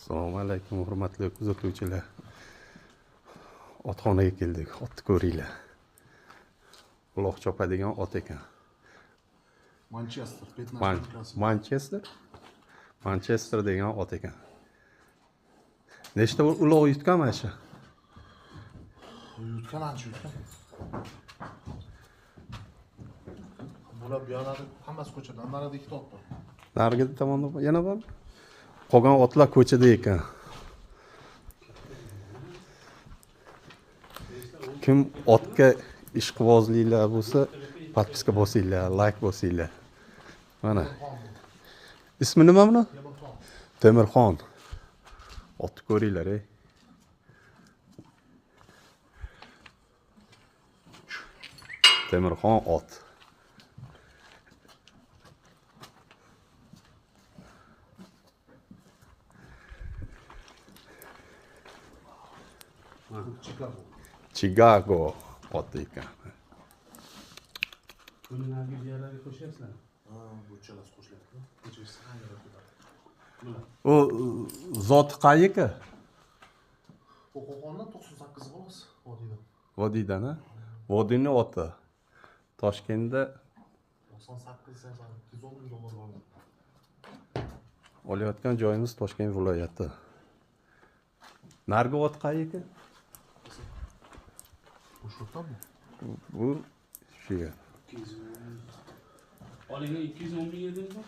Assalomu alaykum hurmatli kuzatuvchilar. Otxonaga keldik. Otni ko'ringlar. Uloq chopadigan ot ekan. Manchester, Manchester. Manchester degan ot ekan. Nechta uloq yutgan mana shu? Yutgan, ancha yutgan. Bular bu yoqlarda hammasi ko'chada. Narida ikkita ot bor. Narigi tomonda yana bormi? Qolgan otlar ko'chada ekan. Kim otga ishqibozliklar bo'lsa, podpiska bosinglar, like bosinglar. Mana. Ismi nima buni? Temirxon. Otni ko'ringlar, ey. Temirxon ot. Chicago oti ekan. Buni narigi biyalarga qo'shyapsizlar? Ha, bu uchalasi qo'shilyapti. Kechasi qanday ketadi? U zoti qayerga? Bu Qo'qondan 98 xolos, vodiydan. Vodiydan, ha? Vodiyning oti. Toshkentda 98 210 ming dollar olgan. Olayotgan joyimiz Toshkent viloyati. Narigi ot qayerga? Bu shu yerdanmi? Bu shu yer. Olingan 210 ming edingmi?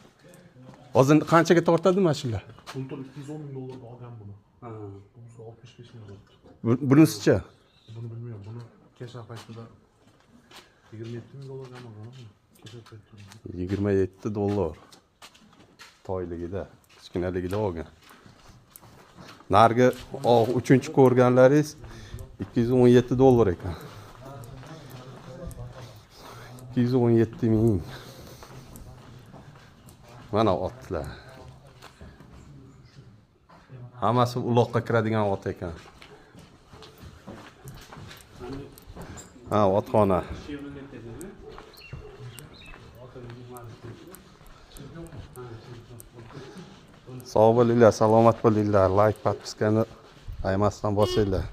Hozir qanchaga tortadi mana shular? Bultur 210 ming dollarga olgan buni. Ha. Bunisi 65 ming dollar. Bunisichi? Buni bilmayman. Buni kesha paytida 27 ming dollarga olgan buni. Kesha paytida. 27 dollar. Toyligida, kichkinaligida olgan. Narigi uchinchi ko'rganlaringiz 217 dollar ekan. 217 ming. Mana otlar. Hammasi uloqqa kiradigan ot ekan. Ha, otxona. Sog' bo'linglar, salomat bo'linglar. Like, podpiskani ayamasdan bosinglar.